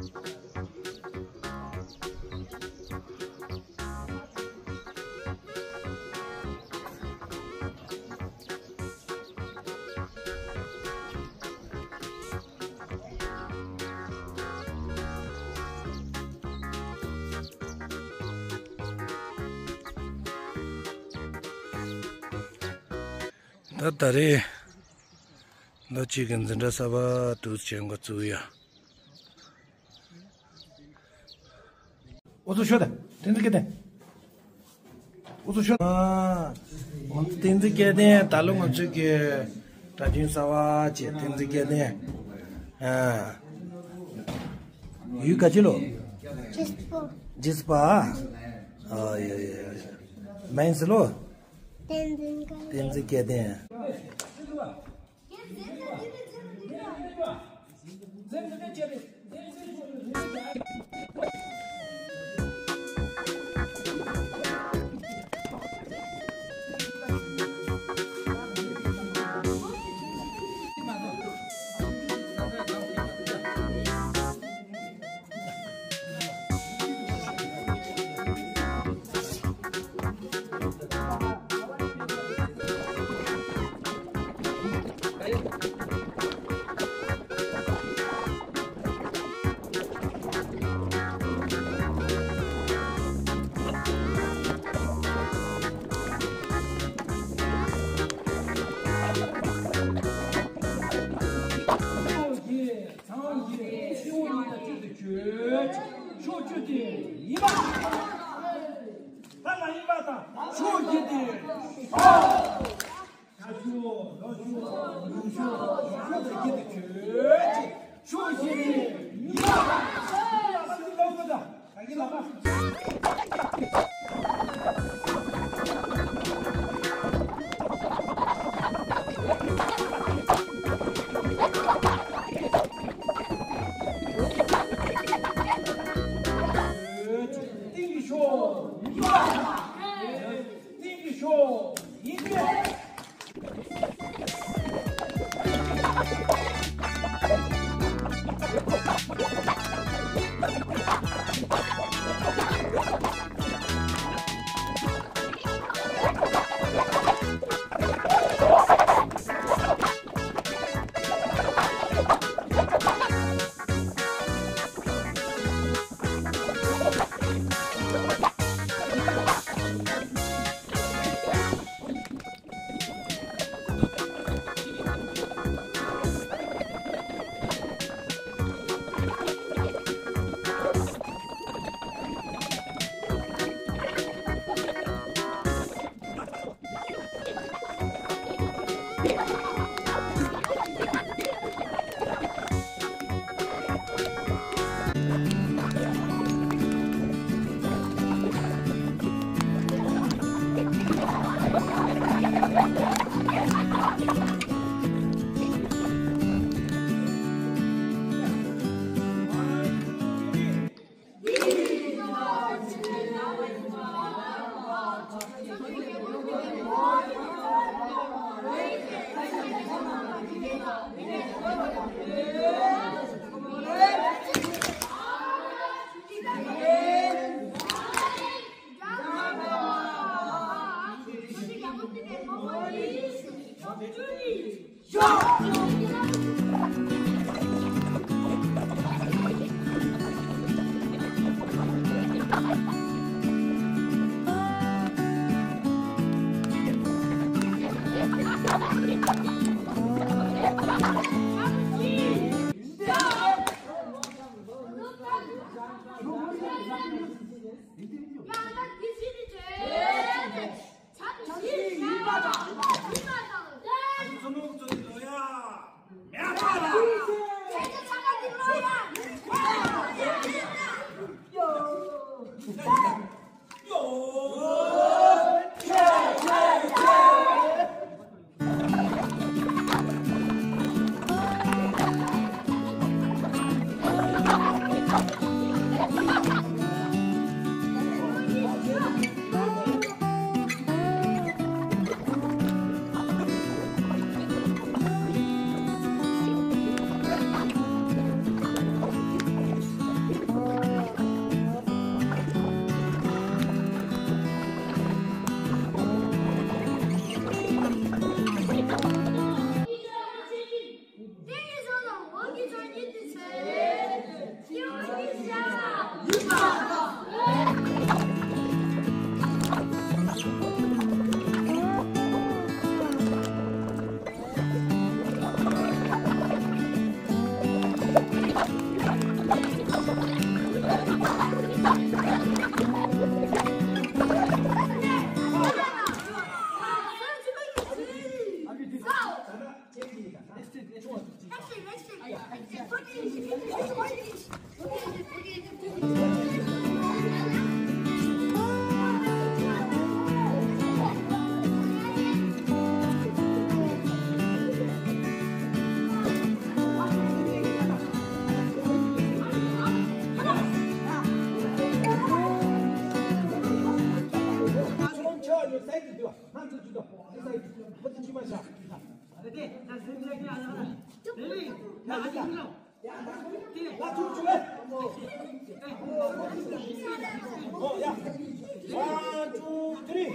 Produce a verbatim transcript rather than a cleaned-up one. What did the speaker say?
ད་ད་རེས་ལོ་གཅིག་གི་འཛིན་གྲྭ་གསར་པ་དུ་བྱེད་འགོ་བཙུགས་ཡ། ཨུ་ཚུགས་ཤོད་དང་། བསྟན་འཛིན་སྐལ་ལྡན། ཨུ་ཚུགས་ཤོད། ཨ། བསྟན་འཛིན་སྐལ་ལྡན། ད་ལོ་ང་ཚོའི་གི་གྲྭ་རྒྱུན་གསར་པ་བྱས། བསྟན་འཛིན་སྐལ་ལྡན། ཨ། ཡུལ་ག་ཅི་ལོ། ཇིས་པ། ཇིས་པ། ཨ། ཡ་ཡ་ཡ། མིང་ལོ། བསྟན་འཛིན་སྐལ་ལྡན། བསྟན་འཛིན་སྐལ་ལྡན། ཚང་མ་ཡིན་ན་གཅིག་ཏུ་བརྗོད། ཕྱོགས་བཅུ་དེ་ཡིན་པ། ད་མ་ཡིན་པ་དང་ཕྱོགས་བཞི་དེ། ཕྱོགས་བཞི་དེ་ཡིན་པ། One, two, three.